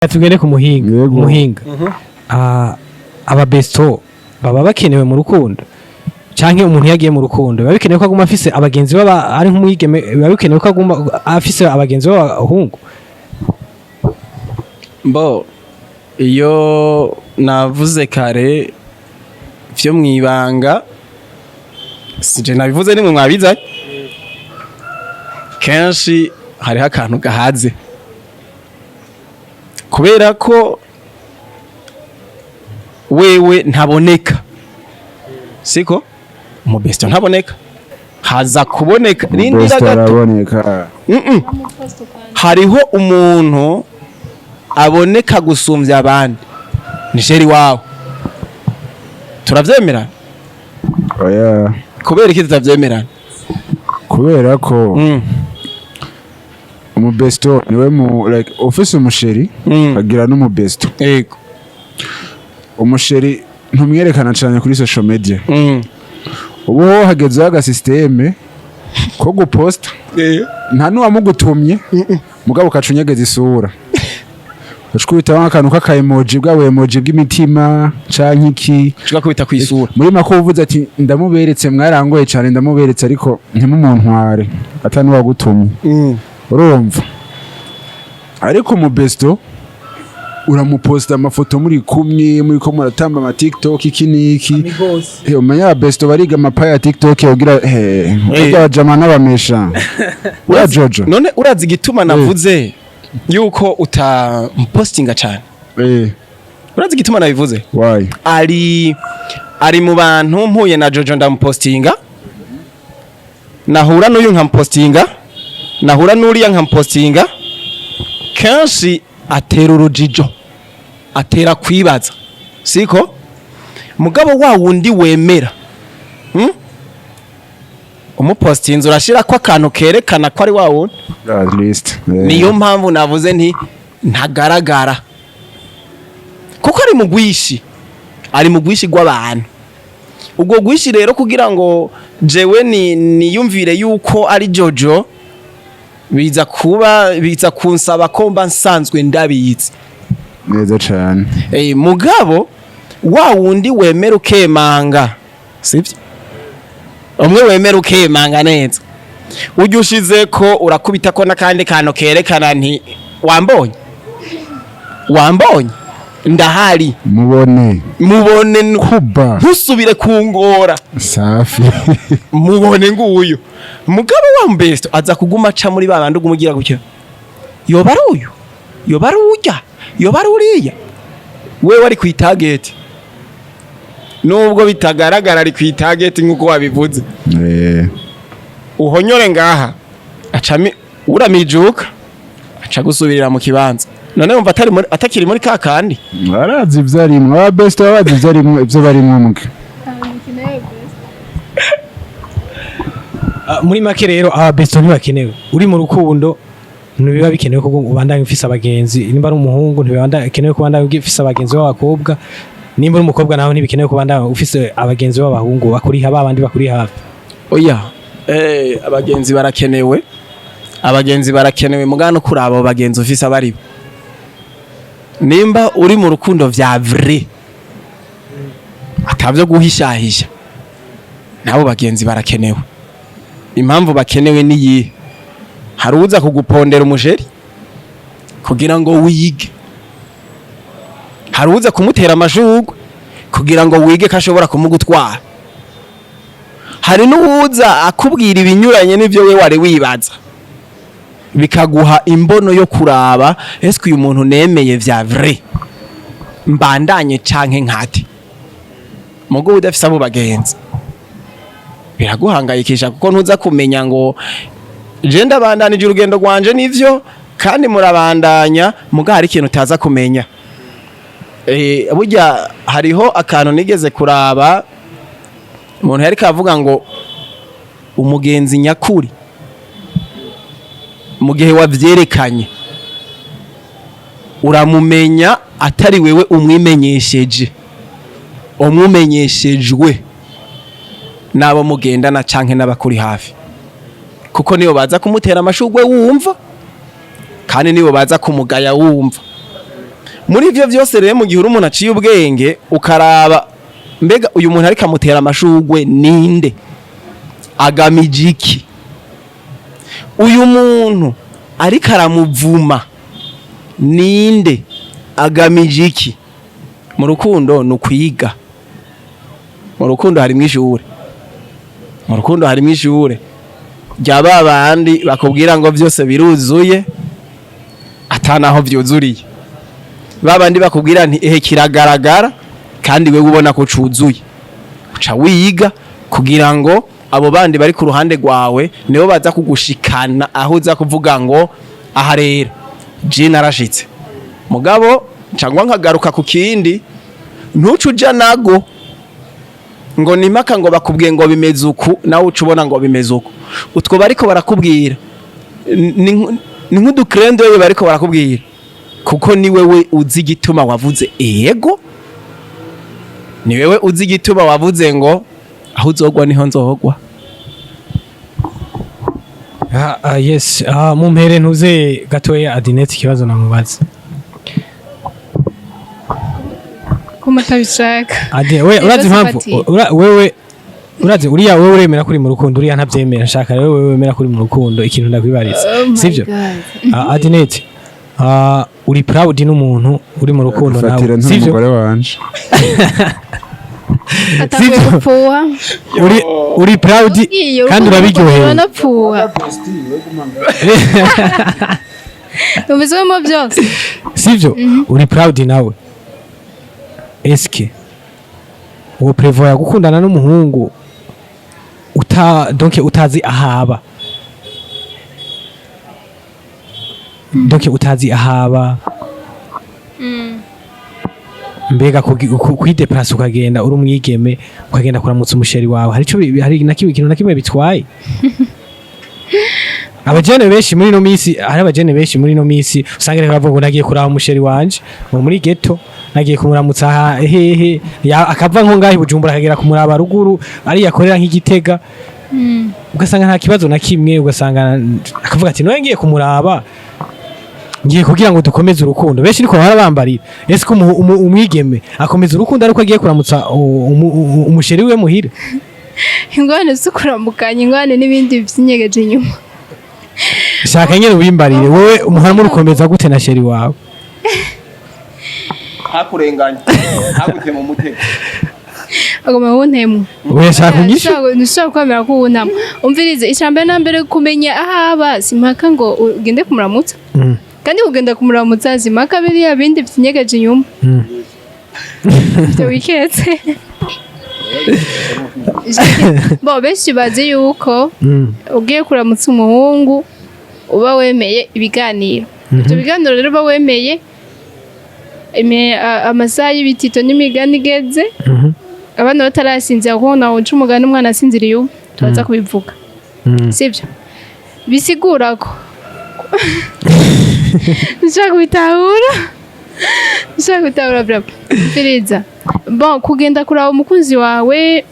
Tugende ku muhinga. Yego. Muhinga. Ah, ababesto baba bakenewe mu rukundo, canke umuntu iyo agiye mu rukundo biba bikenewe ko aguma afise abagenzi, baba ari nk'umwigeme, biba bikenewe ko aguma afise abagenzi b'abahungu? Bo iyo navuze kare vyo mwibanga, sije nabivuze, nimwe mwabizanye. Kenshi hariho akantu gahaze kubera ko wewe ntaboneka, siko umubesto ntaboneka, haza kuboneka rindira Umubesto gato. Araboneka. Hariho umuntu aboneka gusumbya abandi, ni chéri wawe, turavyemera? Oya. Kubera iki tutavyemerana? Kubera ko umubesto niwe mu like ufise umuchéri agira n'umubesto. Umuchéri ntumwerekana cyane kuri social media. Ubu ho hagezeho agasystème ko guposta nta n'uwamugutumye, mugabo ukaca unyegeza isura, ucikubitaho akantu k'aka emoji, bwa emoji bw'imitima canke iki. Ushaka kubita kw'isura. Muri make uvuze ati: "Ndamuberetse, mwarangoye cyane, ndamuberetse, ariko ntimumuntware," ata n'uwagutumye. Urumva, ariko mu besto uramuposta amafoto muri kumwe, muri ko muratamba ama TikTok, iki n'iki. Umenya aba besto bariga amapa ya TikTok ugira urya abajama n'abamesha ura Jojo. None urazi igituma navuze yuko utamupostinga cyane? Urazi igituma nabivuze? Why? Ari mu bantu mpuye na Jojo ndamupostinga, nahura n'uyu nkamupostinga, nahura n'uriya nkamupostinga. Kenshi atera urujijo, atera kwibaza, siko? Mugabo wa wundi wemera, Umupostinze urashira ko akantu kerekana ko ari wa wundi. At least. Niyo mpamvu navuze nti ntagaragara, kuko ari mu gwishi, ari mu gwishi rw'abantu. Ubwo gwishi rero, kugira ngo jewe ni niyumvire yuko ari Jojo, biza kuba biza kunsaba ko mba nsanzwe ndabizi. Neza cane. Mugabo wa wundi wemera ukemanga, sibyo? Umwe wemera ukemanga neza, ujya ushize ko urakubita ko n'akandi kantu kerekana nti: "Wambonye, wambonye, ndahari." Mubone. Mubone kuba ntusubire kungora. Safi. Mubone nguyu. Mugabo wa mbesto aza kuguma aca muri babandi, uguma gutya: yoba ari uyu, yoba ari urya, yoba ari uriya. Wewe ari ku itarget, nubwo bitagaragara, ari ku itarget nk'uko wabivuze. Uhonyore ngaha, acami uramijuka, aca gusubirira mu kibanza. None wumva atari muri, atakiri muri ka kandi. Barazi ivyo arimwo, aba best baba bazi ivyo arimwo, ivyo barimwo muke. Nta best. Ah, muri make rero aba besto ntibakenewe. Uri mu rukundo ntibiba bikenewe ko ubandanya ufise abagenzi. Nimba ari umuhungu, ntibibandanya bikenewe ko ubandanya ufise abagenzi b'abakobwa. Nimba uri umukobwa nawe, ntibikenewe ko ubandanya ufise abagenzi b'abahungu bakuri babandi bakuri hafi. Oya, abagenzi barakenewe, abagenzi barakenewe, mugana kuraba abo bagenzi ufise abaribo. Nimba uri mu rukundo vya vrai, atavyo guhishahisha, nabo bagenzi barakenewe. Impamvu bakenewe ni yihe? Hari uza kugupondera umuchéri kugira ngo wige, hari uza kumutera amashurwe kugira ngo wige ko ashobora kumugutwara, hari n'uwuza akubwira ibinyuranye n'ibyo we wari wibaza, bikaguha imbono yo kuraba: ese uyu muntu nemeye vya vrai, mbandanye canke nkate? Mugo udafise abo bagenzi biraguhangayikisha, kuko ntuza kumenya ngo je ndabandanije urugendo rwanje nivyo, kandi murabandanya, muga hari ikintu utaza kumenya. Burya hariho akantu nigeze kuraba, umuntu yariko avuga ngo umugenzi nyakuri mu gihe wavyerekanye uramumenya atari wewe umwimenyesheje, umumenyeshejwe n'abo mugendana canke n'abakuri hafi, kuko nibo baza kumutera amashurwe wumva, kandi nibo baza kumugaya wumva. Muri ivyo vyose rero, mu gihe uri umuntu aciye ubwenge, ukaraba mbega uyu muntu ariko amutera amashugwe ninde, agamije iki? Uyu muntu ariko aramuvuma ninde, agamije iki? Mu rukundo ni ukwiga, mu rukundo harimwo ishure, mu rukundo harimwo ishure rya ba bandi bakubwira ngo byose biruzuye atanaho vyuzuriye, ba bandi bakubwira nti ehe kiragaragara kandi wewe ubona ko cuzuye. Uca wiga kugira ngo abo bandi bari ku ruhande rwawe nibo baza kugushikana aho uza kuvuga ngo aha rero je narashitse. Mugabo cyangwa nkagaruka ku kindi, ntuce uja nago ngo nimaka ngo bakubwiye ngo bimeze uku, nawe uca ubona ngo bimeze uku. Utwo bariko barakubwira ni nk'udukrendo bariko barakubwira, kuko ni wewe uzi igituma wavuze ego, ni wewe uzi igituma wavuze ngo aho uzogwa niho nzogwa. Yes, mumpere ntuze gatoya Adinette ikibazo namubaza. Ko mutabishaka. Ade, we urazi Ibibazo impamvu fatiye. Wewe urazi uriya, wewe uremera kuri mu rukundo, uriya ntavyemera. Nshaka rero wewe wemera kuri mu rukundo, ikintu ndakwibariza. Oh my Sivyo? God. Adinette, uri proud n'umuntu uri mu rukundo Fatira nawe, sivyo? ntumugore wanje. Atanguye Sivyo? gupfuha. Uri proud Ugiye kandi urukundo urabiryohewe. ruranapfuha, numvizwemo byose. Sivyo? Uri proud nawe, eske uwo prévoya gukundana n'umuhungu uta donc utazi ahaba, donc utazi ahaba, mbega kwideplace ukagenda uri umwigeme ukagenda kuramutsa umusheri wawe, hari ico hari na kimwe, ikintu na kimwe bitwaye? Abajene benshi muri ino minsi, hari abajene benshi muri ino minsi usanga rero bavuga ngo nagiye kuraba umusheri wanje ngo muri ghetto, nagiye kumuramutsa aha hehe, akava nko ngaho i Bujumbura akagera kumuraba ruguru ari yakorera nk'igitega, ugasanga nta kibazo na kimwe, ugasanga akavuga ati noye ngiye kumuraba, ngiye kugira ngo dukomeze urukundo. Benshi niko bahora bambarira. Ese ko umwigeme akomeza urukundo ariko agiye kuramutsa umusheri we muhira? Ingorane zo kuramukanya, ingorane n'ibindi byinyegeje inyuma. Shaka nyene ubimbarire, wowe umuhora murukomeza gute na chéri wawe? Ntakurenganye, ntagute mu mutego. Agomba wuntemwe. Oya, shaka unyishu. Ntushobora kwemera ko wunama. Umvirize, icambere na mbere, kumenya aho aba si impaka ngo ugende kumuramutsa. Kandi kugenda kumuramutsa si impaka biriya bindi byinyegeje inyuma. Ibyo wiketse bo benshi bazi yuko ugiye kuramutsa umuhungu uba wemeye ibiganiro. Ibyo biganiro rero uba wemeye amasaha y'ibitito n'imigani igeze, abana batarasinzira, kuko nawe uca umugani umwana asinziriye ubu turaza kubivuga. Sibyo bisigura ko nshaka kubitahura, nshaka kubitahura bra. Firiza, bon, kugenda kuraba umukunzi wawe,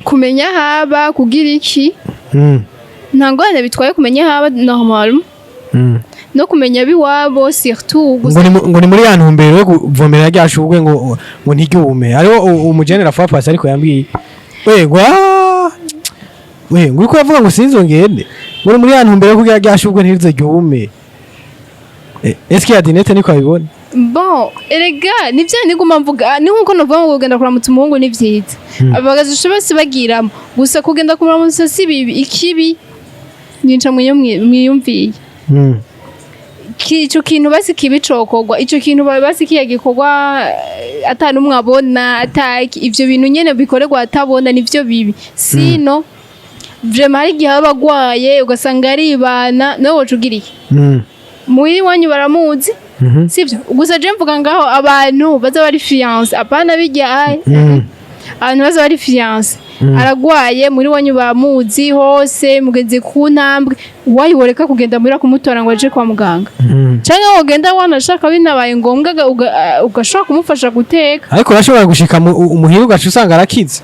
kumenya haba kugira iki, nta ngorane bitwaye kumenya haba normal, no kumenya abiwabo surtout gusa. Ngo ni muri ya ntumbero yo kuvomera rya shurwe ngo ntiryume. Hariho umugenera fa pasi ariko yambwiye we ngo we ngo uriko uravuga ngo sinzongende, ngo ni muri ya ntumbero yo kugira rya shurwe ntirize ryume. Eske Adinette niko abibona? Bon, erega nivyo niguma mvuga, ni nkuko novuga ngo kugenda kuramutsa umuhungu ni vyiza, abagazi bose bagiramo. Gusa kugenda kumuramutsa si bibi, ikibi nica mwiyumviye. Ico kintu basi kibi cokorwa, ico kintu basi kiya gikorwa ata n'umwe abona, ataki ivyo bintu nyene bikorerwa atabona nivyo bibi. Sino vraiment hari igihe aba agwaye ugasanga aribana, nawe woca ugira iki? Muhira iwanyu baramuzi. Sivyo? Gusa je mvuga ngaho abantu baza bari fiancé, apana bijya aye. Abantu baza bari fiancé, aragwaye muri wanyu bamuzi hose, mugeze ku ntambwe wayiboreka kugenda muhira kumutora ngo aje kwa muganga, canke wogenda wanashaka binabaye ngombwa ugashobora kumufasha guteka. Ariko urashobora gushika umuhira ugaca usanga arakize.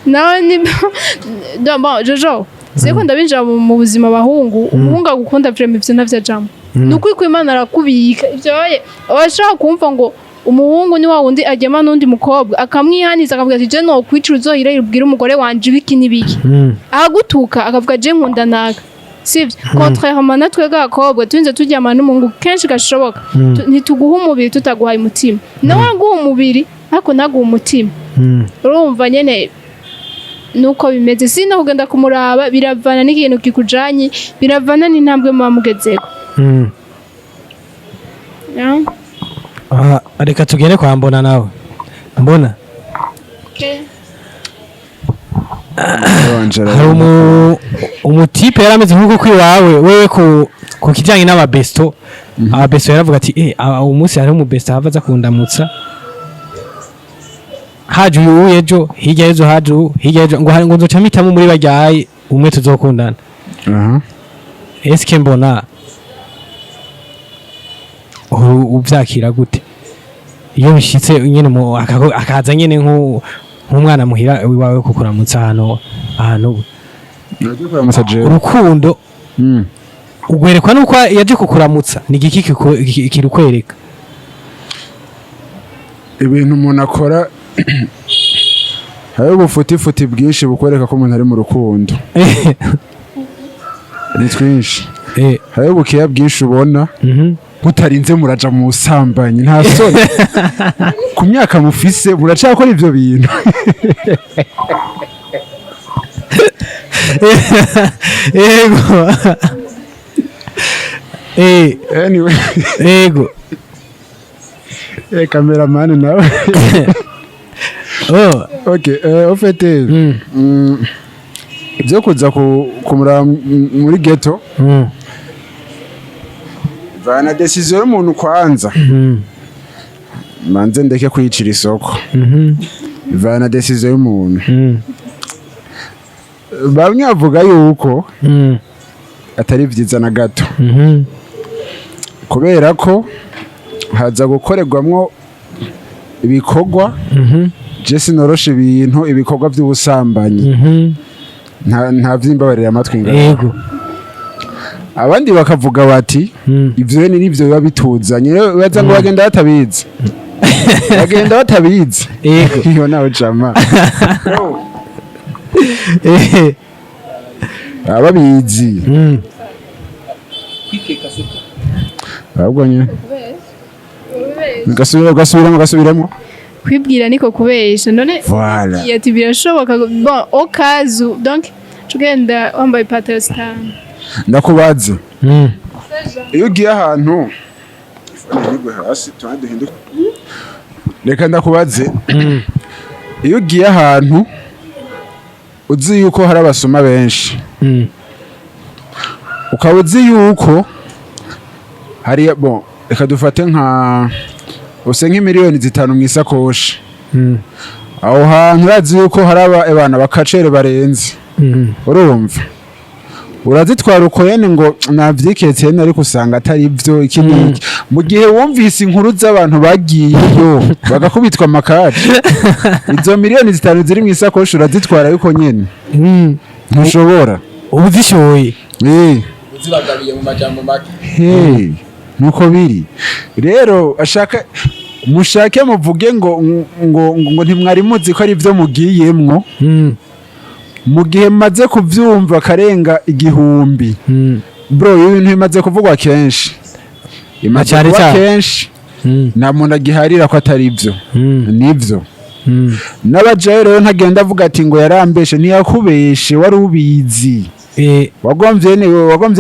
Nawe ni bon, bon jojo siko ndabinjira mu buzima. Abahungu, umuhungu agukunda vraiment ivyo ntavyo ajamwo. Ni ukuri ko Imana arakubika ivyo. Baye abashaka kumva ngo umuhungu ni wa wundi aryama n'undi mukobwa, akamwihaniza, akavuga ati: "Je nokwicura, uzohire ubwire umugore wanje ibiki n'ibiki." Ahagutuka akavuga: "Je nkunda naka." Sivyo? Contrairement na twebwe abakobwa, turinze turyamana n'umuhungu kenshi gashoboka, ntituguha umubiri tutaguhaye umutima. Nawe araguha umubiri ariko ntaguha umutima. Urumva nyene nuko bimeze. Sino kugenda kumuraba biravana n'ikintu kikujanye, biravana n'intambwe muba mugezeko. Yeah. Aha, reka tugende kwa Mbona. Nawe Mbona, hari umutipe yari ameze nk'uko kwiwawe wewe ku kijyanye n'ababesto. Ababesto yaravuga ati: uyu munsi hariho umubesto ahava aza kundamutsa, haje uyu ejo, hirya y'ejo haje uyu, hirya y'ejo ngo hari, ngo nzoca mpitamo muri baryaye umwe tuzokundana." Eske Mbona uvyakira gute iyo bishitse nyene akaza nyene nk'umwana muhira iwawe kukuramutsa ahantu? Kuramutsa jewe? Urukundo ugwerekwa nuko yaje kukuramutsa? Ni igiki kirukwereka? Ibintu umuntu akora, hariho ubufutifuti bwinshi bukwereka ko umuntu ari mu rukundo, ni twinshi. Hariho ubukeya bwinshi ubona mutarinze muraja mu busambanyi. Nta soni, ku myaka mufise muracakora ivyo bintu? Yego. Anyway. Yego. Cameraman nawe. Oh. Okay, au fait, ibyo kuza kumuraba muri ghetto vana decision y'umuntu kwanza. Manze ndeke kwiyicira isoko. Vana decision y'umuntu. Bamwe bavuga yuko atari vyiza na gato, kubera ko haza gukorerwamwo ibikorwa. Je sinorosha ibintu, ibikorwa by'ubusambanyi. Nta vyimbabarira amatwi ngaho. Abandi bakavuga bati: "Ivyo ni nivyo biba bituzanye." Rero baza ngo bagenda batabizi, bagenda batabizi. Iyo nawe jama baba babizi. Ahubwo nyine gasubira, gasubiramo, gasubiramo. Kwibwira niko kubesha none. Voilà. Ati birashoboka, bon, au cas où, donc tugenda wambaye ipataro 5. Ndakubaze, iyo ugiye ahantu, phone ntigwe hasi, tubanze duhinduke. Reka ndakubaze, iyo ugiye ahantu uzi yuko hari abasuma benshi, ukaba uzi yuko hari, bon, reka dufate nka use nk'imiliyoni 5 mu isakoshi, aho hantu urazi yuko hari abana bakacere barenze, urumva urazitwara uko yene ngo navyiketse yene, ariko usanga atari byo, iki n'iki, mu gihe wumvise inkuru z'abantu bagiyeyo bagakubitwa amakaci, izo miliyoni 5 ziri mu isakoshi urazitwara yuko nyene? Ntushobora. Ubu zishoye. Uzibagabiye mu majambo make. Hey, nuko biri rero. Ashaka mushake muvuge ngo ntimwari muzi ko ari byo mugiyemwo, mu gihe maze kubyumva karenga 1000. Bro, ibi bintu bimaze kuvugwa kenshi, bimaze Cyane kuba cyane. kenshi. Nta muntu agiharira ko atari byo. Nibyo. N'abajayo rero ntagenda avuga ati ngo yarambeshe. Ntiyakubeshe, wari ubizi. Wagomvye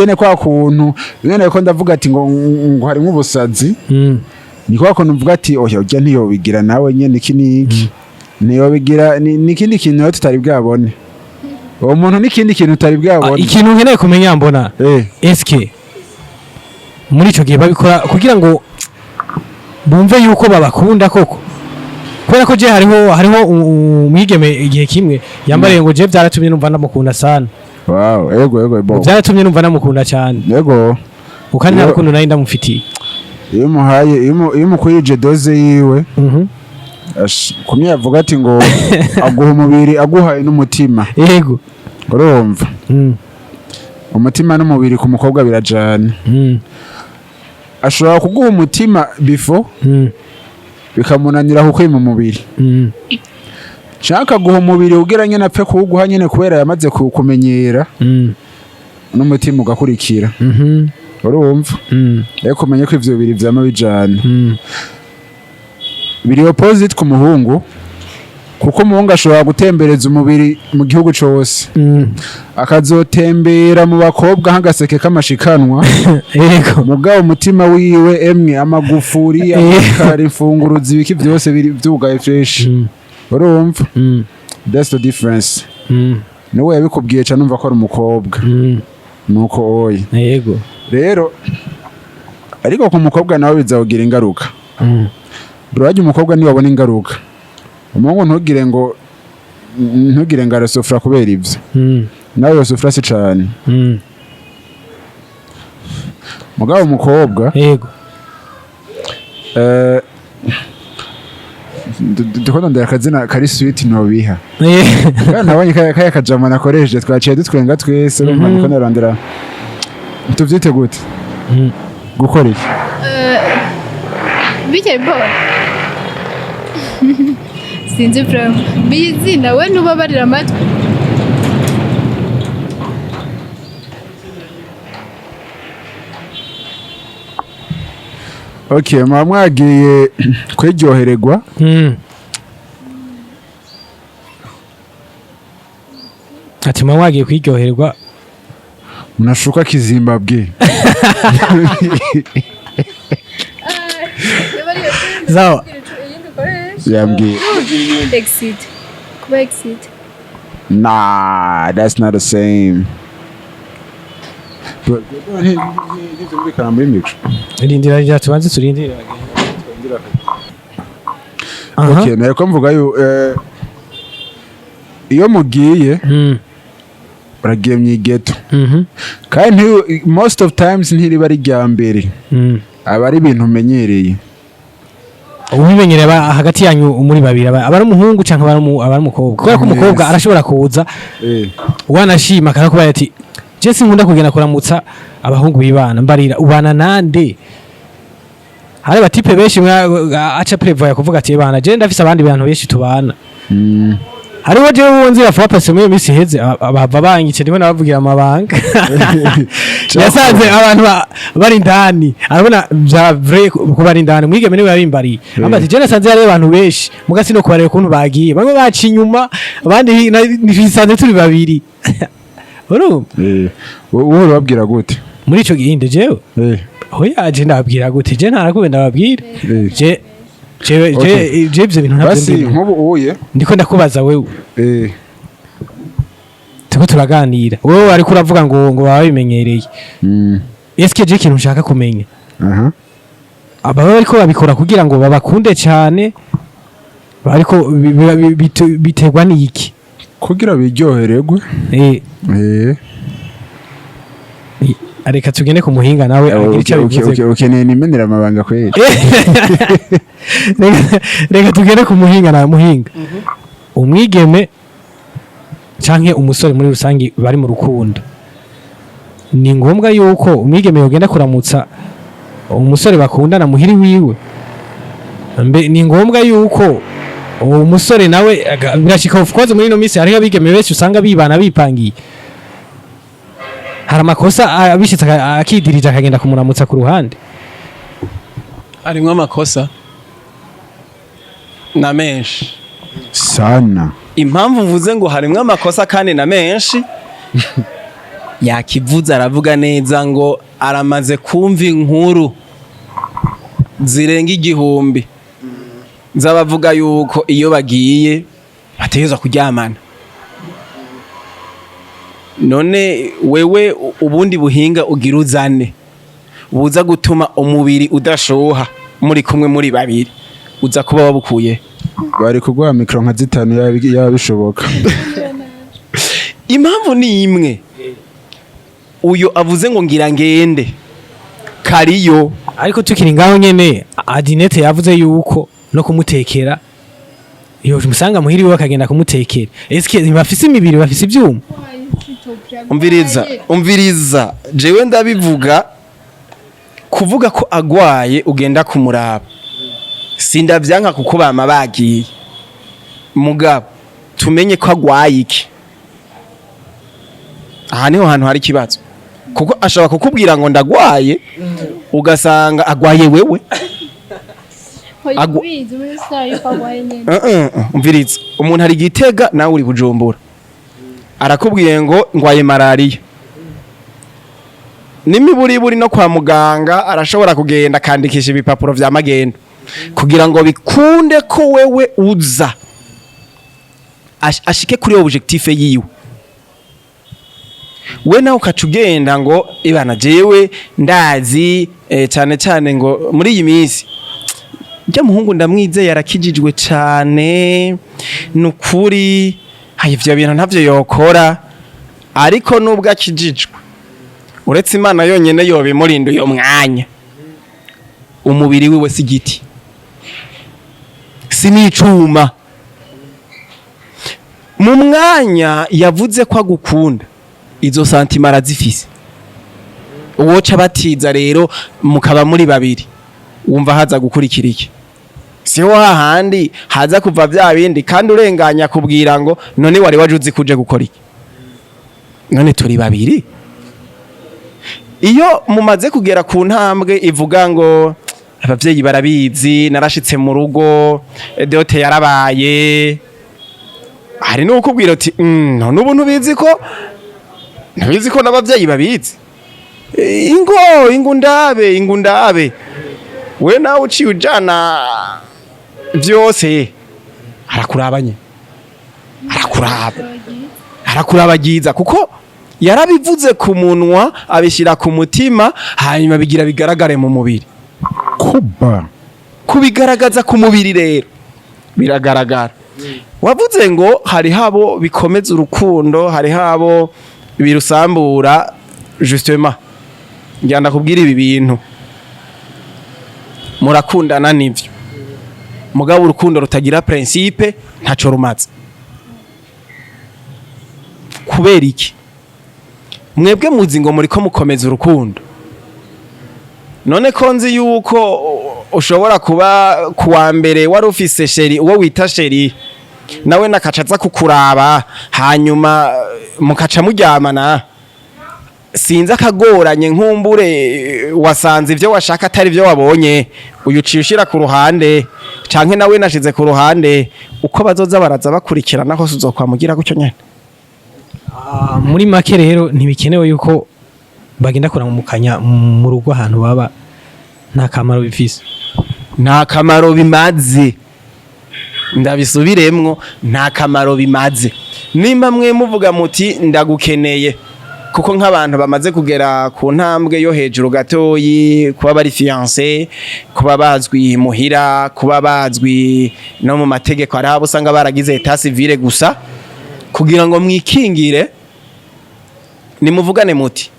ne kwa kuntu nyene ko ndavuga ati ngo harimo ubusazi. Ni kwa kuntu mvuga ati: "Oya, ujya ntiyobigira nawe nyene iki n'iki, ntiyobigira." Ni ikindi kintu rero tutari bwabone uwo muntu, n'ikindi kintu utari bwabone. Ikintu nkeneye kumenya, Mbona, eske muri ico gihe babikora kugira ngo bumve yuko babakunda koko? Kubera ko je hariho umwigeme igihe kimwe yambariye ngo: "Je byaratumye numva ndamukunda sana." Wow, ego bo. Byaratumye numva ndamukunda cyane. Kandi nta rukundo nari ndamufitiye. Iyo umuhaye, iyo umukwirije dose yiwe, kumwe yavuga ati ngo aguha umubiri aguhaye n'umutima. Urumva, umutima n'umubiri ku mukobwa birajana. Ashobora kuguha umutima before, bikamunanira kukwima umubiri, canke akaguha umubiri kugira nyene apfe kuwuguha nyene, kubera yamaze kuwukumenyera, n'umutima ugakurikira. Urumva? Ariko umenye ko ivyo bibiri vyama bijana, biri opposite ku muhungu, kuko umuhungu ashobora gutembereza umubiri mu gihugu cose, akazotembera mu bakobwa nk'agaseke k'amashikanwa, mugabo umutima wiwe, emwe, amagufuri, amakara, imfunguruzi, ibiki byose biri vyugaye fresh. Urumva? That's the difference. Niwe yabikubwiye ca numva ko ari umukobwa. Nuko oye. Rero ariko ku mukobwa nawe bizakugira ingaruka. Burya umukobwa niwabona ingaruka, umuhungu ntugire ngo arasufura kubera ibyo, nawe yosufura si cane. Mugabo umukobwa, ndiko ndondera akazina kari sweet nobiha. Kandi nabonye kaya kajama nakoresheje, twaciye dutwenga twese. Urumva, ndiko ndarondera, tuvyite gute? Gukora iki? Bike bo sinzi vraiment bizina, we ntubabarira amatwi. Okay, muba mwagiye kwiryohererwa. Ati muba mwagiye kwiryoherwa. Munashuka kizimbabwe. Sawa. Yambwiye. Exit, kuba exit. Nah, that's not the same. Bro, ntibyumvikana muri micro. Rindira, rindira, tubanze turindire. Aha. Okay, nariko mvuga iyo mugiye, uragiye mw'igeto, kandi most of times ntiriba ari irya mbere, aba ari ibintu umenyereye. Ubimenyereye hagati yanyu muri babiri, aba ari umuhungu canke aba ari umukobwa, kubera ko umukobwa arashobora kuza, wanashima akarakubwira ati: "Je sinkunda kugenda kuramutsa abahungu bibana." Mbarira, ubana nande? Hari abatipe benshi aca prévoya kuvuga ati: "Bana, je ndafise abandi bantu benshi tubana." Hariho jewe uwo nzi rafuwa pase muri iyo minsi iheze, bava banyice, ndimo nabavugira amabanga. Yasanze abantu bari indani, arabona vya vrai ko bari indani. Mwigeme niwe yabimbariye. Amba ati: "Je nasanze hariyo abantu benshi, muga sino kubareba ukuntu bagiye, bamwe baca inyuma, abandi nisanze turi babiri." Urumva? Wowe urababwira gute? Muri ico gihe jewe, oya, je ndababwira gute? Je ntarakube ndababwira. Je jewe, je je ivyo bintu ntabyo Basi ndimo. nk'ubu uye Ndiko ndakubaza wewe. Turiko turaganira, wewe ariko uravuga ngo baba bimenyereye. Eske je ikintu nshaka kumenya, ababa bariko babikora kugira ngo babakunde cyane, bariko biterwa n'iki? Kugira biryohererwe. Reka tugende ku muhinga nawe agira icyo abivuze. Ukeneye nimenera amabanga kweli. Reka tugende ku muhinga na muhinga. Umwigeme canke umusore muri rusange bari mu rukundo, ni ngombwa yuko umwigeme yogenda kuramutsa umusore bakundana muhiri wiwe? Mbe ni ngombwa yuko uwo musore nawe birashika? Of course, muri ino minsi hariho abigeme benshi usanga bibana bipangiye. Hari amakosa abishitse akidirije akagenda kumuramutsa ku ruhande? Harimwo amakosa na menshi. Sana. Impamvu mvuze ngo harimwo amakosa kandi na menshi, yakivuze aravuga neza ngo aramaze kumva inkuru zirenga 1000 z'abavuga yuko iyo bagiye bategerezwa kuryamana. None wewe ubundi buhinga ugira uzane buza gutuma umubiri udashuha muri kumwe muri babiri, uza kuba wabukuye? Bari kuguha micro nka zitanu yaba bishoboka. Impamvu ni imwe, uyu avuze ngo ngira ngende kariyo. Ariko tukiri ngaho nyene, Adinete yavuze yuko no kumutekera iyo musanga muhiri we akagenda kumutekera. Eske bafise imibiri, bafise ivyuma? Umviriza, umviriza, jewe ndabivuga. Kuvuga ko agwaye ugenda kumuraba, sindavyanka kuko bama bagiye, mugabo tumenye ko agwaye iki. Aha niho hantu hari ikibazo, kuko ashobora kukubwira ngo ndagwaye, ugasanga agwaye wewe. Ubizi muri saa yuko agwaye nyene. Umviriza, umuntu ari Gitega, nawe uri Bujumbura, arakubwiye ngo ngwaye malariya. N'imiburiburi no kwa muganga arashobora kugenda akandikisha ibipapuro vya magendo kugira ngo bikunde ko wewe uza ashike kuri objectif yiwe. We nawe ukaca ugenda ngo ibana jewe ndazi, cyane cyane ngo muri iyi minsi njya muhungu ndamwizeye, arakijijwe cyane, nukuri hayi ivyo bintu ntavyo yokora. Ariko nubwo akijijwe, uretse Imana yonyene yobimurinda uyo mwanya, umubiri wiwe si igiti, si n'icuma. Mu mwanya yavuze ko agukunda, izo sentiments arazifise. Uwoca batiza rero mukaba muri babiri, wumva haza gukurikira iki? Siho hahandi haza kuva bya bindi kandi urenganya kubwira ngo none wari waje uzi kuje gukora iki? None turi babiri. Iyo mumaze kugera ku ntambwe ivuga ngo abavyeyi barabizi, narashitse mu rugo, dot yarabaye, hari n'ukubwira uti none ubu ntubizi ko n'abavyeyi babizi? Ingo ingo ndabe, ingo ndabe. We nawe uciye ujana byose, arakurabanye, arakuraba, arakurabagiza, kuko yarabivuze ku munwa, abishyira ku mutima, hanyuma bigira bigaragare mu mubiri. Kuba Kubigaragaza ku mubiri rero biragaragara. Wavuze ngo hariho abo bikomeza urukundo, hariho abo birusambura. Justement, njya ndakubwira ibi bintu: murakundana nivyo, mugabo urukundo rutagira principe ntaco rumaze. Kubera iki? Mwebwe muzi ngo muriko mukomeza urukundo. None ko nzi yuko ushobora kuba kuwa mbere wari ufise chéri, uwo wita chéri, nawe nakaca aza kukuraba, hanyuma mukaca muryamana, sinzi akagoranye, nkumbure wasanze ibyo washaka atari ibyo wabonye, uyu uciye ushira ku ruhande, canke nawe nashize ku ruhande, uko bazoza baraza bakurikirana hose uzokwamugira gutyo nyene. Ah, muri make rero ntibikenewe yuko bagenda kuramukanya mu rugo ahantu baba, nta kamaro bifise. Nta kamaro bimaze, ndabisubiremwo, nta kamaro bimaze. Nimba mwe muvuga muti ndagukeneye, kuko nk'abantu bamaze kugera ku ntambwe yo hejuru gatoyi, kuba bari fiancé, kuba bazwi muhira, kuba bazwi no mu mategeko, hari abo usanga baragize état civil gusa kugira ngo mwikingire, nimuvugane muti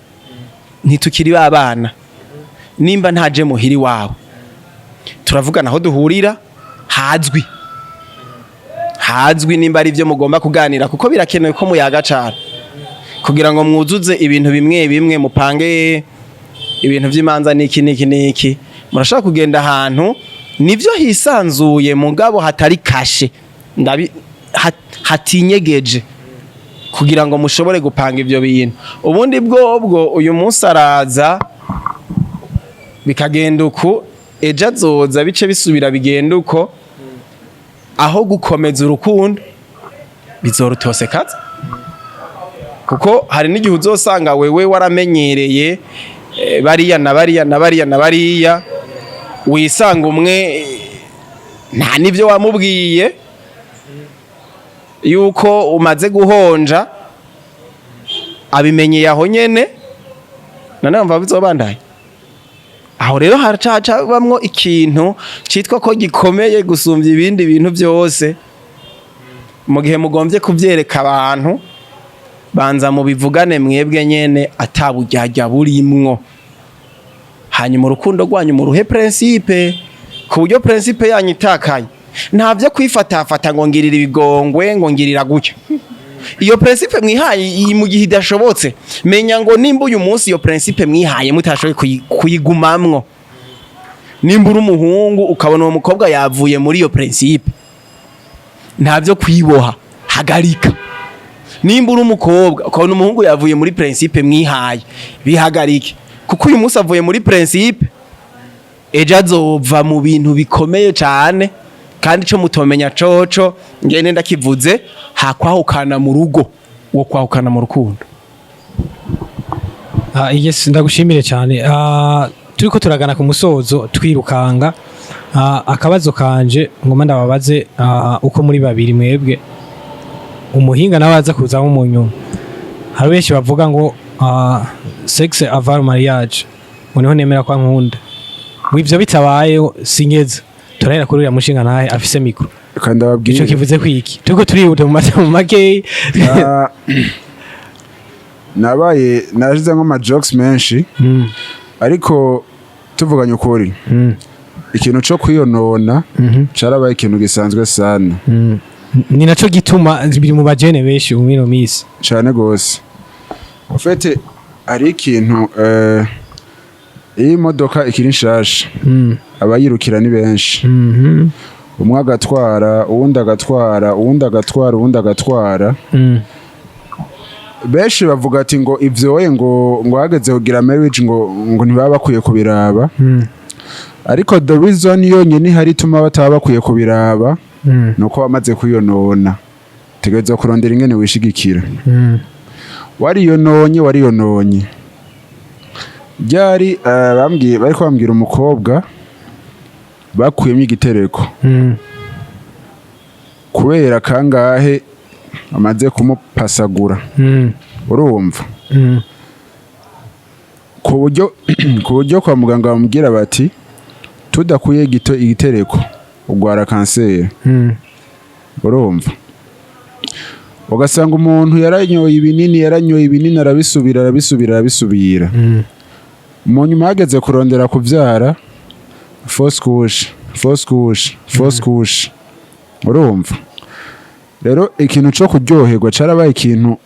ntitukiri babana, nimba ntaje muhiri wawe turavugana aho duhurira hazwi hazwi, nimba ari ibyo mugomba kuganira, kuko birakenewe ko muyaga cane kugira ngo mwuzuze ibintu bimwe bimwe, mupange ibintu by'imanza n'iki n'iki n'iki. Murashobora kugenda ahantu nivyo hisanzuye, mugabo hatari caché, ndabi hatinyegeje, kugira ngo mushobore gupanga ivyo bintu. Ubundi bwobwo uyu munsi araza bikagenda uku, ejo azoza bice bisubira bigenda uko. Aho gukomeza urukundo bizorutosekaza, kuko hari n'igihe uzosanga wewe waramenyereye bariya na bariya na bariya na bariya, wisanga umwe nta n'ibyo wamubwiye yuko umaze guhonja, abimenyeye aho nyene, none mva bizobandanya. Aho rero haracaca bamwo ikintu citwa ko gikomeye gusumbya ibindi bintu byose. Mu gihe mugombye kuvyereka abantu, banza mubivugane mwebwe nyene ataburyarya burimwo, hanyuma urukundo rwanyu muruhe principe, ku buryo principe yanyu itakaye nta byo kwifatafata ngo ngirira ibigongwe, ngo ngirira gutya. Iyo principe mwihaye iyi mu gihe idashobotse, menya ngo nimba uyu munsi iyo principe mwihaye mutashoboye kuyigumamwo, nimba uri umuhungu ukabona uwo mukobwa yavuye muri iyo principe, ntabyo kwiboha, hagarika. Nimba uri umukobwa ukabona umuhungu yavuye muri principe mwihaye, bihagarike, kuko uyu munsi avuye muri principe, ejo azova mu bintu bikomeye cyane. Kandi ico mutomenya coco, ngene ndakivuze, hakwahukana mu rugo wo kwahukana mu rukundo. Ah, yes, ndagushimire cyane. Turiko turagana ku musozo twirukanga. Akabazo kanje ngoma ndababaze, uko muri babiri mwebwe, umuhinga nawe aza kuzamo mu nyuma. Hari benshi bavuga ngo sexe avant mariage, ngo niho nemera kwa nkunda, ngo ivyo bitabaye sinkeza. Turahera kuri uriya mushinga ntahe afise micro. Kandi ndababwira Ico kivuze kwiki? Turiko turihuta mu mu makeyi. Nabaye nashize nko ama jokes menshi, ariko tuvuganye ukuri, ikintu co kwiyonona carabaye ikintu gisanzwe sana. Ni naco gituma biri mu bajene benshi mu mino misi. Cane gose. En fait, hari ikintu, iyo imodoka ikiri nshasha, abayirukira ni benshi. Umwe agatwara, uwundi agatwara, uwundi agatwara, uwundi agatwara. Benshi bavuga ati ngo ivyoye ngo hageze kugira marriage ngo ntibaba bakwiye kubiraba. Ariko the reason yonyine ihari ituma bataba bakwiye kubiraba nuko wamaze kwiyonona, tegerezwa kurondera ingene wishigikira. Wariyononye, wariyononye ryari? Bambwiye, bariko bambwira umukobwa bakuyemo igitereko kubera kangahe amaze kumupasagura. Urumva, ku buryo kwa muganga bamubwira bati tudakuye igitereko ugwara kanseri. Urumva, ugasanga umuntu yaranyoye ibinini, yaranyoye ibinini, arabisubira, arabisubira, arabisubira. Mu nyuma hageze kurondera kubyara, fausse couche, fausse couche, fausse couche. Urumva rero, ikintu cyo kuryoherwa carabaye ikintu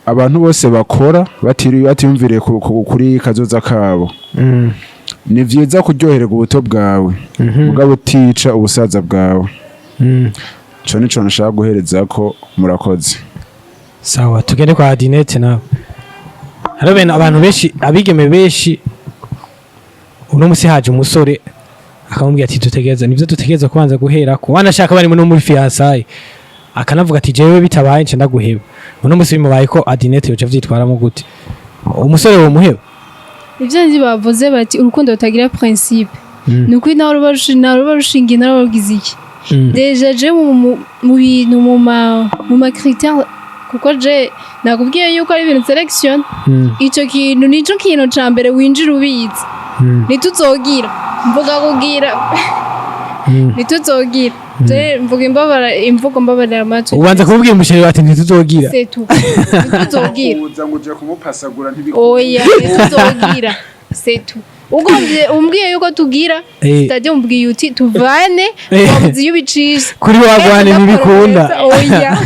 abantu bose bakora batiyumviriye kuri kazoza kabo. Ni vyiza kuryoherwa ubuto bwawe, mugabo utica ubusaza bwawe. Ico nico nashaka guhereza ko murakoze. Sawa, tugende kwa Dinete nawe. Hariho bene abantu benshi, abigeme benshi, uno musi haje umusore akamubwira ati dutegereza, nivyo dutegereza kubanza guherako, wanashaka bari no muri fiançailles, akanavuga ati jewe bitabaye nce ndaguheba. Uno musi bimubaye ko, Adinete yoca vyitwaramo gute? Umusore wo muheba? Ibyo nzi bavuze bati urukundo rutagira principe, ni ukuri nawe ruba rushingiye, nawe ruba rugize iki. Déjà je mu bintu mu ma critères, kuko je nakubwiye yuko ari ibintu sélection, ico kintu nico kintu ca mbere winjira ubizi. Ntituzogira mvuga kugira, ntituzogira, je mvuga imbabara, imvugo mbabarira amatwi. Ubanza kumubwira umuchéri ati ntituzogira. C'est tout, ntituzogira. Uza ngo uje kumupasagura. Oya, ntituzogira, c'est tout. Ugombye umbwiye yuko tugira, c'est-à-dire umbwiye uti tuvane, wabuze iyo ubicisha. Kuri wagwane ntibikunda. Oya,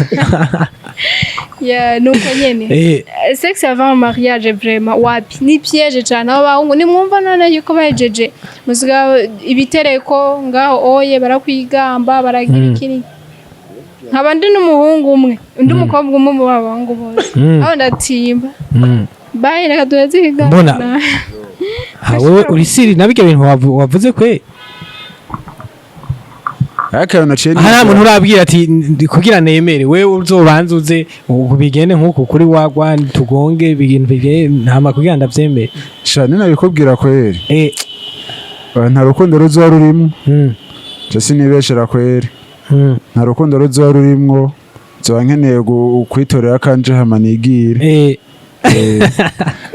ya nuko nyene. Sexe avant mariage, vraiment wapi, ni piège cyane. Abo bahungu nimwumva none yuko bahejeje musiga ibitereko ngaho, oye barakwigamba, baragira ikiri. Nkaba ndi n'umuhungu umwe, undi umukobwa umwe mu bahungu bose, aho ndatimba. Bayi, reka duheze ikiganiro. Mbona. Ha, wewe uri siri nabijya bintu wavuze kwe? Ariko naciye Aha nta muntu urabwira ati kugira nemere wewe uzobanza uze bigende nk'uku kuri wagwa tugonge ibintu bigende ntama kugira ndavyemere. Sha, ninabikubwira kweri, nta rukundo ruzoba rurimwo. Je sinibeshera kweri, nta rukundo ruzoba rurimwo. Nzoba nkeneye kwitorera akanje hama nigire.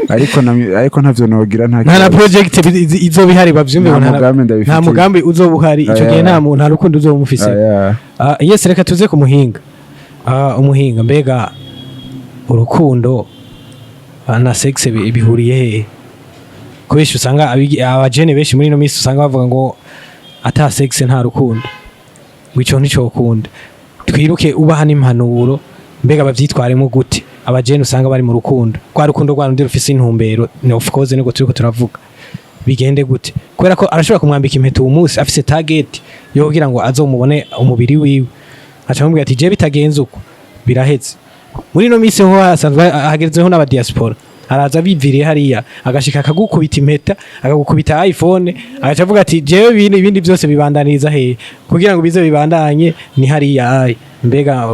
Ariko ntavyo nogira, nta Nta na kibazo. project izoba ihari, bavyumve Nta ngo mugambi ndabifitiye. Nta mugambi uzoba uhari ico Aya. gihe, nta rukundo uzoba umufise. Aya. Yes, reka tuze ku muhinga. Umuhinga, mbega urukundo na sexe bihuriye hehe? Kubesha usanga abajene benshi muri ino minsi usanga bavuga ngo ata sexe nta rukundo, ngo ico nticokunda. Twiruke ubaha n'impanuro. Mbega bavyitwaremo gute abajene usanga bari mu rukundo, rwa rukundo rwa rundi rufise intumbero? Ni of course niko turiko turavuga. Bigende gute? Kubera ko arashobora kumwambika impeta uwo munsi afise target yo kugira ngo azomubone umubiri wiwe, aca amubwira ati: "Je bitagenze uko biraheze." Muri ino minsi ho hasanzwe hagezeho n'aba diaspora, araza biviriye hariya, agashika akagukubita impeta, akagukubita iPhone, agaca avuga ati: "Jewe ibindi byose bibandaniriza hehe kugira ngo bize bibandanye ni hariya." Ayi mbega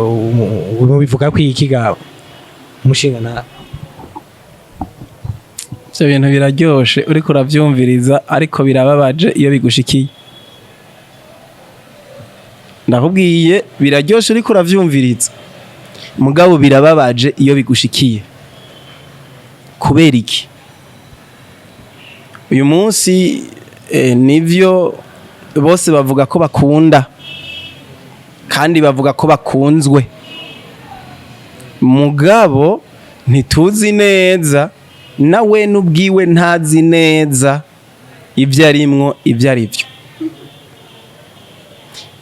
mubivuga ko iki ga mushinga na? Ivyo bintu biraryoshe uriko uravyumviriza, ariko birababaje iyo bigushikiye. Ndakubwiye, biraryoshe uriko uravyumviriza, mugabo birababaje iyo bigushikiye. Kubera iki? Uyu munsi nivyo bose bavuga ko bakunda kandi bavuga ko bakunzwe, mugabo ntituzi neza, nawe n'ubwiwe ntazi neza ibyo arimwo ibyo ari byo.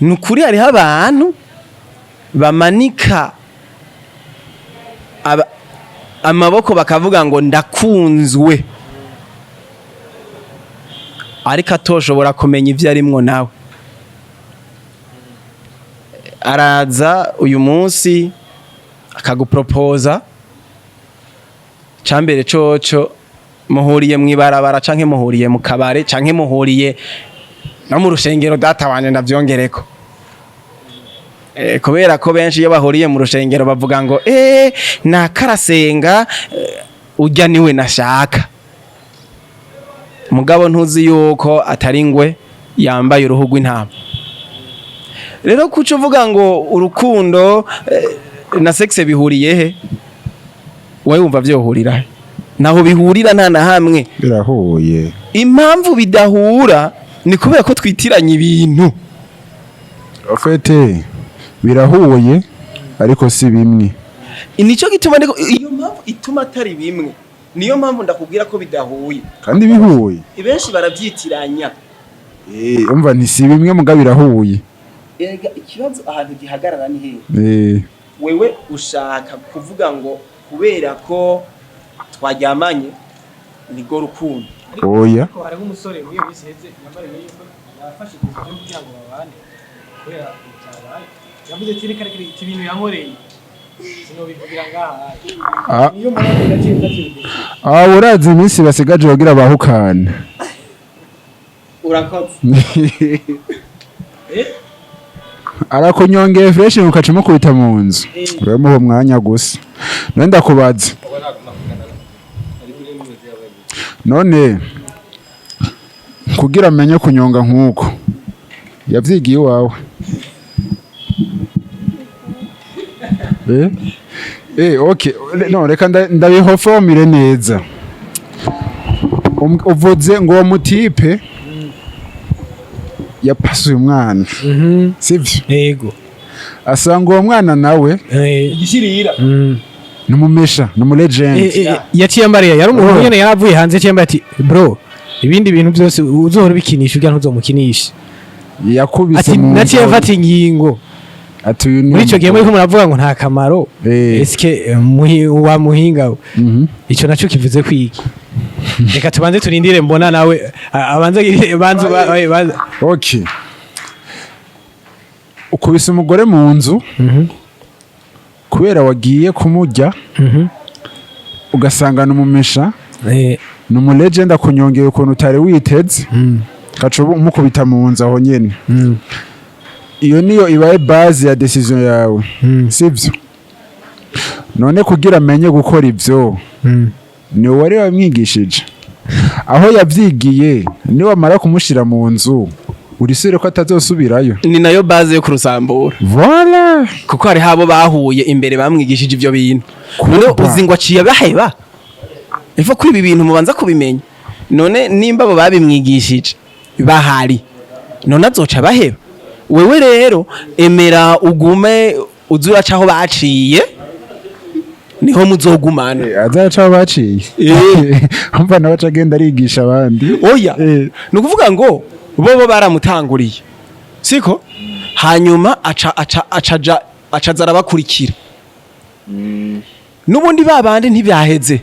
Ni ukuri hariho abantu bamanika amaboko bakavuga ngo ndakunzwe, ariko atoshobora kumenya ibyo arimwo. Nawe araza uyu munsi akagupropoza cambere coco muhuriye mw'ibarabara, canke muhuriye mu kabare, canke muhuriye no mu rushengero. Data wanje, ndavyongereko, kubera ko benshi iyo bahuriye mu rushengero bavuga ngo nakarasenga, urya niwe nashaka. Mugabo ntuzi yuko atari ngwe yambaye uruhu rw'intama. Rero kuco uvuga ngo urukundo na sexe bihuriye he? Wowe wumva vyohurira he? Naho bihurira nta na hamwe. Birahuye. Impamvu bidahura ni kubera ko twitiranya ibintu. En fait birahuye, ariko si bimwe. Nico gituma ndiko, iyo mpamvu ituma atari bimwe, niyo mpamvu ndakubwira ko bidahuye. Kandi bihuye. Benshi barabyitiranya. Umva, nti si bimwe muga birahuye. Erega ikibazo ahantu gihagarara ni hehe? Wewe ushaka kuvuga ngo kubera ko twaryamanye nibwo rukundo? Oya. Ariko hariho umusore muri iyo minsi iheze yambariye yuko yafashe decision kugira ngo babane kubera byabaye. Yavuze ati: "Reka reka, iki ibintu yankoreye sinobivugira ngaha." Niyo mpamvu naciye mfata. Urazi iminsi basigaje kugira bahukane. Urakoze. Arakunyongeye fresh, ukaca umukubita mu nzu, uramuha umwanya gusa. None ndakubaza, none kugira amenye kunyonga nk'uko yavyigiye iwawe? Okay, no reka ndabihofomire neza. Uvuze ngo uwo mutipe yapasuye umwana, sivyo? Yego. Asanga uwo mwana nawe Igishirira. Ni umumesha, ni umulegend. Yaciye ambariye yari umuntu Oh. nyene yaravuye hanze, yaciye ambariye ati: "Bro, ibindi bintu byose uzohora ubikinisha, urya ntuzomukinishe." Yakubise Ati mu naciye nzu. mfata ingingo. Ati uyu ni Muri ico gihe umugabo. muriko muravuga ngo nta kamaro. Eske wa muhinga we, ico naco kivuze kwiki? Reka tubanze turindire, mbona nawe abanze banze Okay, ukubise umugore mu nzu kubera wagiye kumurya, ugasanga ni umumesha, ni umulegend, akunyongera ukuntu utari witeze, ugaca umukubita mu nzu aho nyene. Iyo niyo ibaye base ya decision yawe, sivyo? None kugira amenye gukora ivyo, ni wowe wari wamwigishije? Aho yavyigiye, niwamara kumushira mu nzu, urisubire ko atazosubirayo? Ni nayo base yo kurusambura. Voilà. Kuko hariho abo bahuye imbere bamwigishije ivyo bintu. None uzi ngo aciye abaheba ivo kuri ibi bintu mubanza kubimenya. None nimba abo babimwigishije bahari, none azoca baheba? Wewe rero emera ugume uze uraca aho baciye, niho muzogumana. Azaca aho baciye. Umva, nawe aca agenda arigisha abandi. Oya. Ni ukuvuga ngo bobo baramutanguriye, siko? Hanyuma aca aca acaja acaza arabakurikira. N'ubundi babandi ntibyaheze,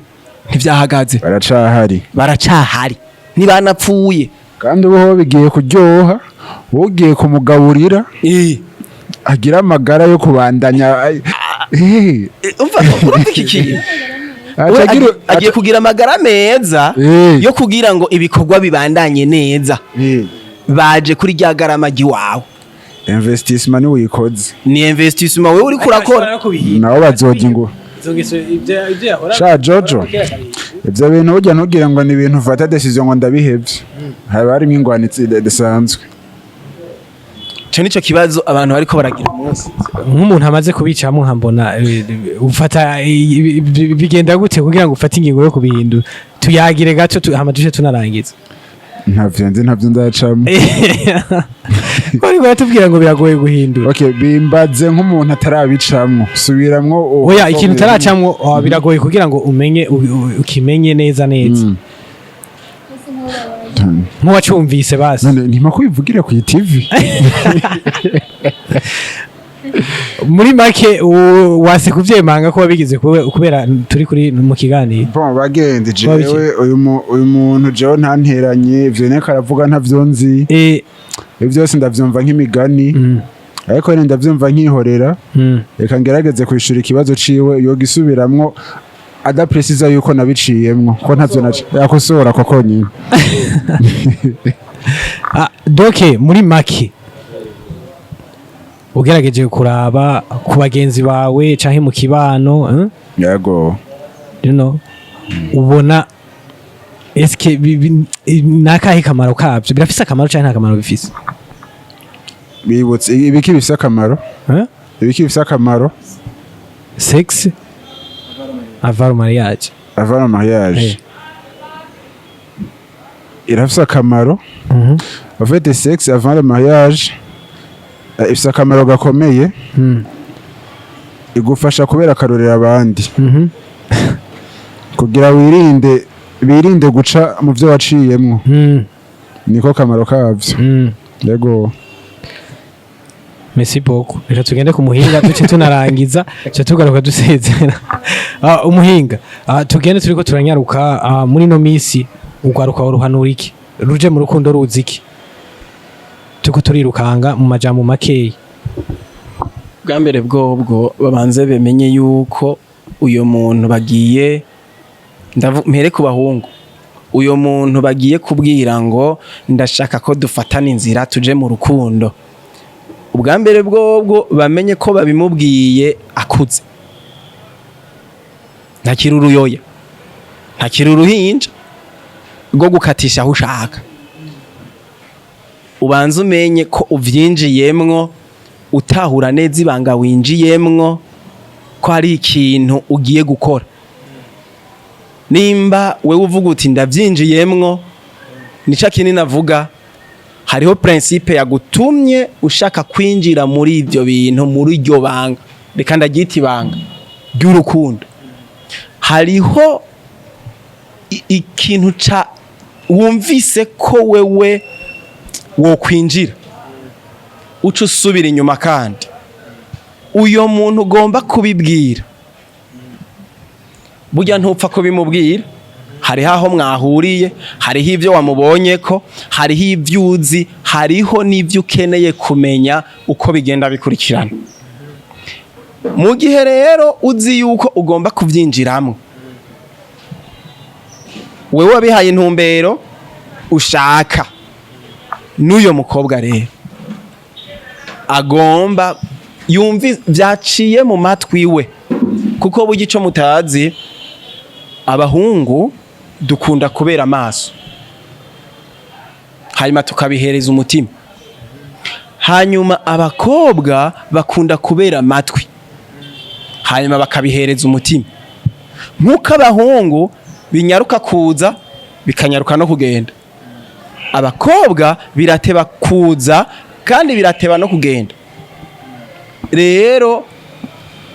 ntibyahagaze. Baracahari. Baracahari, ntibanapfuye. Kandi ubu bigiye kuryoha, ugiye kumugaburira agira amagara yo kubandanya. Umva, urumva iki kintu? Aca We agiye kugira amagara meza yo kugira ngo ibikorwa bibandanye neza. Baje kuri rya garama ry'iwawe. Investissement ni wikoze. Ni investissement wewe uriko urakora. Nabo bazojya ngo sha Jojo, ibyo bintu burya ntugire ngo ni ibintu ufata decision ngo ndabihevye, haba harimo ingwano idasanzwe. Ico nico kibazo abantu bariko baragira umunsi. Nk'umuntu amaze kubicamo nkambona ufata bigenda gute kugira ngo ufate ingingo yo kubihindura? Tuyagire gato hama duce tunarangiza. Ntavyo nzi, ntavyo ndacamo. Ko ariko baratubwira ngo biragoye guhindura. Okay, bimbaze nk'umuntu atarabicamwo, subiramwo. Oya, ikintu utaracamwo biragoye kugira ngo umenye ukimenye neza neza. Nk'uwacumvise basi. None ntima kubivugira ku TV? Muri make wase kuvyemanga ko wabigize kubera turi kuri mu kiganiro. Bon, bagenzi, Wabiki? jewe uyu muntu jewe ntanteranye, ivyo niko aravuga ntavyo nzi. Ibyo byose ndavyumva nk'imigani, ariko nyene ndavyumva nkihorera. Reka ngerageze kwishura ikibazo ciwe, yo gisubiramwo adapresiza yuko nabiciyemwo, ko ntavyo naci yakosora koko nyine. Ah, donc muri make ugerageje kuraba ku bagenzi bawe canke mu kibano, eh? Yego. Ubona eske nakahe kamaro kavyo? Birafise akamaro canke nta kamaro bifise? Bibutse ibiki bifise akamaro? Eh? Ibiki bifise akamaro? Sexe avant le mariage. Avant le mariage. Irafise akamaro. En fait, sexe avant le mariage ifise akamaro gakomeye. Igufasha kubera akarorero abandi kugira wirinde, birinde guca mu byo waciyemwo. Niko kamaro kavyo. Yego. Merci beaucoup. Reka tugende ku muhinga, duce tunarangiza, duce tugaruka dusezera. Umuhinga, tugende, turiko turanyaruka. Muri no misi ugwaruka uruhanura iki? Ruje mu rukundo ruzi iki? Turiko turirukanga, mu majambo makeyi. Bwa mbere bwobwo babanze bemenye yuko uyo muntu bagiye, mpere ku bahungu, uyo muntu bagiye kubwira ngo ndashaka ko dufatana inzira tuje mu rukundo, ubwa mbere bwobwo bamenye ko babimubwiye akuze, ntakiri uruyoya, ntakiri uruhinja rwo gukatisha aho ushaka. Ubanza umenye ko uvyinjiyemwo utahura neza ibanga winjiyemwo, ko hari ikintu ugiye gukora. Nimba wewe uvuga uti ndavyinjiyemwo, nica kinini avuga hariho principe yagutumye ushaka kwinjira muri ivyo bintu, muri iryo banga, reka ndaryita ibanga ry'urukundo. Hariho ikintu ca wumvise ko wewe wokwinjira, uca usubira inyuma. Kandi uyo muntu ugomba kubibwira, burya ntupfa kubimubwira. Hariho aho mwahuriye, hariho ibyo wamubonye, ko hariho ibyo uzi, hariho n'ibyo ukeneye kumenya uko bigenda bikurikirana. Mu gihe rero uzi yuko ugomba kubyinjiramo, wewe wabihaye intumbero ushaka, n'uyo mukobwa rero agomba yumvi byaciye mu matwi we, kuko burya ico mutazi, abahungu dukunda kubera amaso, hanyuma tukabihereza umutima, hanyuma abakobwa bakunda kubera amatwi, hanyuma bakabihereza umutima. Nk'uko abahungu binyaruka kuza bikanyaruka no kugenda, abakobwa birateba kuza kandi birateba no kugenda. Rero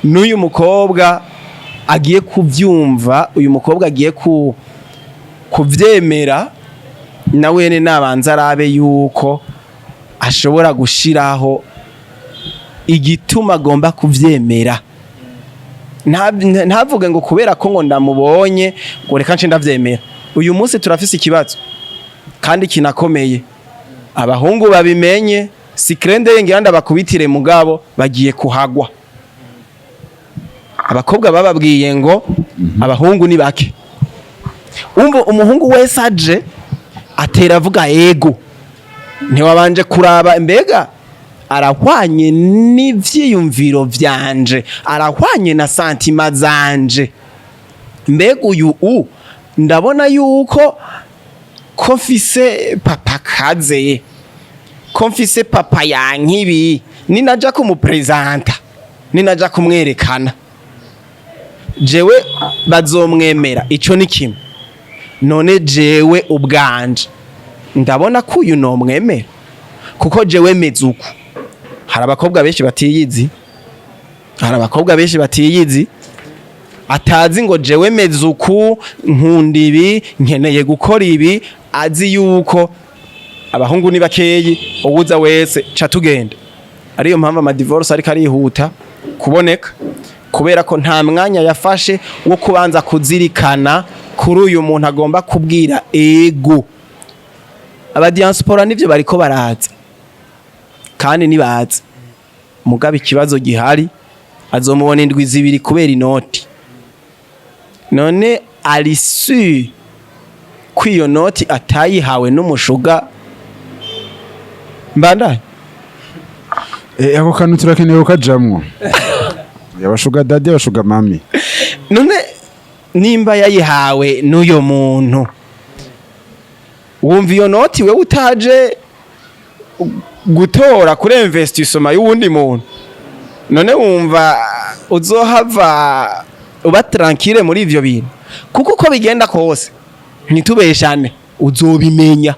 n'uyu mukobwa agiye kubyumva, uyu mukobwa agiye kubyemera, na wene nabanza arabe yuko ashobora gushiraho igituma agomba kuvyemera. Ntavuge ngo kubera ko ngo ndamubonye ngo reka nce ndavyemera. Uyu munsi turafise ikibazo kandi kinakomeye, abahungu babimenye, si krende ngira ndabakubitire, mugabo bagiye kuhagwa. Abakobwa bababwiye ngo abahungu ni bake. Umva, umuhungu wese aje atera avuga ego, ntiwabanje kuraba mbega arahwanye n'ivyiyumviro vyanje, arahwanye na sentiments zanje, mbega uyu ndabona yuko ko mfise papa kaze, ko mfise papa yankibi, ninaja kumupresenta, ninaja kumwerekana jewe bazomwemera. Ico ni kimwe. None jewe ubwanje ndabona ko uyu nomwemera kuko jewe meze uku. Hari abakobwa benshi batiyizi, hari abakobwa benshi batiyizi, atazi ngo jewe meze uku, nkunda ibi, nkeneye gukora ibi, azi yuko abahungu ni bakeyi, uwuza wese ca tugenda. Ariyo mpamvu amadivorce ariko arihuta kuboneka, kubera ko nta mwanya yafashe wo kubanza kuzirikana kuri uyu muntu agomba kubwira ego. Abadiaspora nivyo bariko baraza kandi nibaza, mugabo ikibazo gihari, azomubona indwi 2 kubera inoti. None ari sûr ko iyo noti atayihawe n'umushuga mbandanye? Ako kantu turakeneye kukajamwo, abasugar daddy, abasugar mummy. None nimba yayihawe n'uyo muntu, wumva iyo noti wewe utaje gutora kuri investissement y'uwundi muntu? None wumva uzohava uba tranquille muri ivyo bintu? Kuko uko bigenda kose, ntitubeshane, uzobimenya.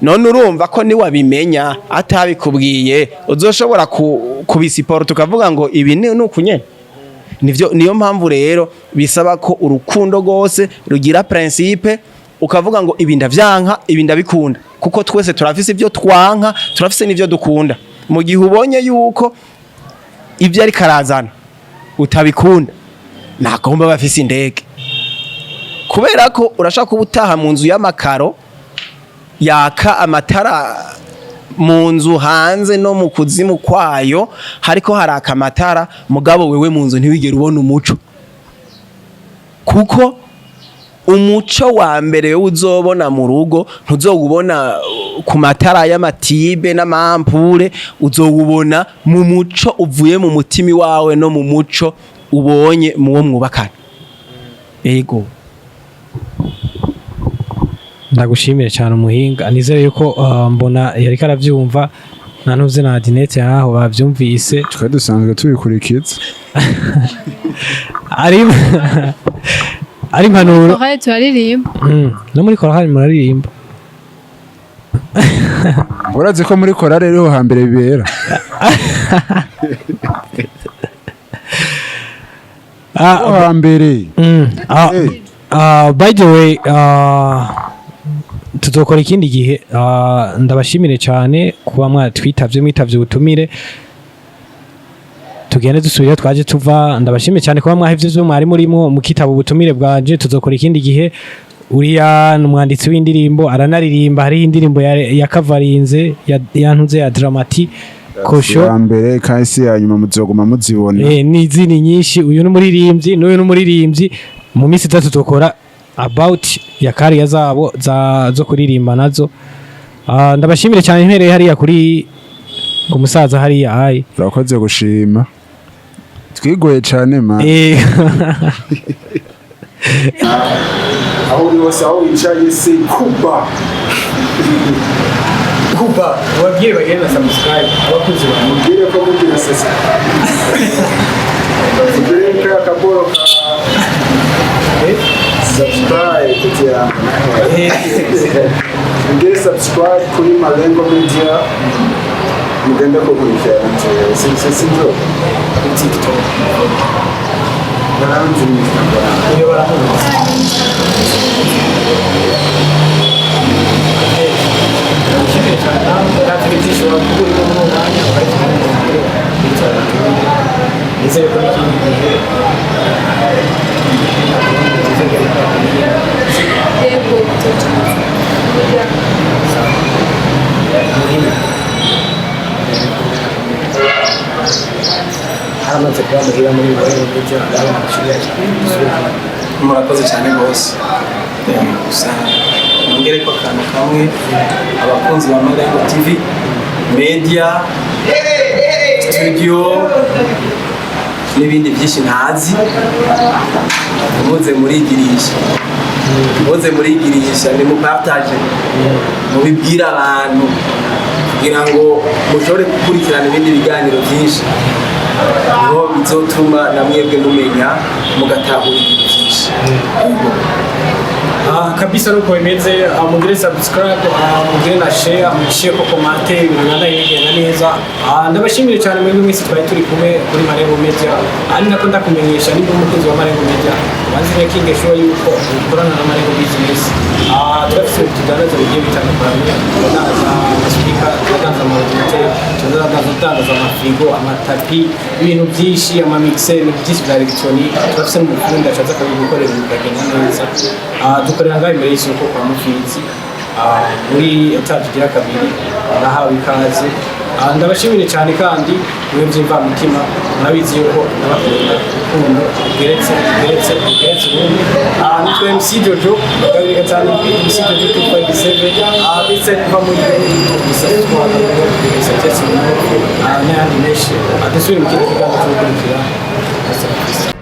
None urumva ko niwabimenya atabikubwiye, uzoshobora kubisupporta ukavuga ngo ibi ni uku nyene nivyo? Niyo mpamvu rero bisaba ko urukundo rwose rugira principe, ukavuga ngo ibi ndavyanka, ibi ndabikunda, kuko twese turafise ibyo twanka, turafise n'ivyo dukunda. Mu gihe ubonye yuko ibyo ariko arazana utabikunda, ntagomba bafise indege, kubera ko urashaka kuba utaha mu nzu y'amakaro yaka amatara mu nzu, hanze no mu kuzimu kwayo hariko haraka amatara, mugabo wewe mu nzu ntiwigere ubona umuco, kuko umuco wa mbere wowe uzobona mu rugo ntuzowubona ku matara y'amatibe n'amampure, uzowubona mu muco uvuye mu mutima wawe no mu muco ubonye mu wo mwubakana. Ego. Ndagushimire cyane umuhinga, nizere yuko mbona yariko aravyumva na ntuze na Dinete aho bavyumvise. Twe dusanzwe tubikurikiza. Ari impanuro. Chorale turaririmba. No muri korali muraririmba? Urazi ko muri korale ariho hambere bibera. Ho hambere. By the way, tuzokora ikindi gihe. Ndabashimire cyane kuba mwatwitavye, mwitavye ubutumire. Tugende dusubire twaje tuva. Ndabashimire cyane kuba mwahevye ivyo mwari murimo mukitaba ubutumire bwanje. Tuzokora ikindi gihe. Uriya ni umwanditsi w'indirimbo, aranaririmba. Hariho indirimbo ya kavarinze yantuze ya Dramati Kosho. Ya mbere kandi si ya nyuma, muzoguma muzibona. N'izindi nyinshi. Uyu ni umuririmbyi n'uyu ni umuririmbyi. Mu minsi 3 tukora about ya kariya zabo zo kuririmba nazo. Ndabashimire cyane mpereye hariya kuri ku musaza hariya ayi. Urakoze gushima, twigoye cane ma. Aho uri hose, aho wicaye, se kuba. Kuba wabwiye bagenda subscribe abakunzi bawe. Mubwire ko mugira sesa, mubwire ko akaboro ka subscribe kugira mugire subscribe kuri Malengo Media, mugende kukurikirana sinzo TikTok. Baranzi mu. Iyo baramuzi. Ndabashimiye cyane nawe natwe byinshi wakuburimo muri uwo mwanya bari kumwe. Nizere ko n'ikindi gihe. Mwaramaze kuba muhira muri Marengo Media, ndabona dushobora dusubire hamwe. Murakoze cyane rwose. Gusa nongere ko akantu kamwe, abakunzi ba Marengo TV Media Studio n'ibindi byinshi ntazi, muze murigirisha, muze murigirisha, ni mupartage, mubibwire abantu kugira ngo mushobore gukurikirana ibindi biganiro byinshi, niho bizotuma na mwebwe mumenya, mugatahura ibintu byinshi. Yego. Ah, kabisa nuko bimeze. Mugire subscribe, mugire na share, mushyire ko commentaire, ibintu bibandanye bigenda neza. Ndabashimire cyane mwebwe mwese twari turi kumwe kuri Marengo Media. Ari nako ndakumenyesha, nimba umukunzi wa Marengo Media, ubanze making sure yuko ukorana na Marengo Business. Turafise ibintu tudandaza bigiye bitandukanye: turadandaza amaspeaker, turadandaza amaordinateur, turadandaza amafrigo, amatapi, ibintu byinshi, amamixer, ibintu byinshi bya electronique. Turafise n'umufundi ashatse akabigukorera bikagenda neza. Dukorera ngaho imbere y'isoko kwa Mufizi, muri étage igira kabiri. Nahawe ikaze. Ndabashimire cyane kandi mwe by'imvamutima, murabizi yuko ndabakunda urukundo rugeretse, rugeretse, rugeretse ubundi. Nitwa MC Jojo 257, MC Jojo 257. Ndetse kuva muri gusa twahagaze gusa cyese n'ayandi menshi. Dusubire mu kindi kiganiro cyo gukurikira. Hasta la vista.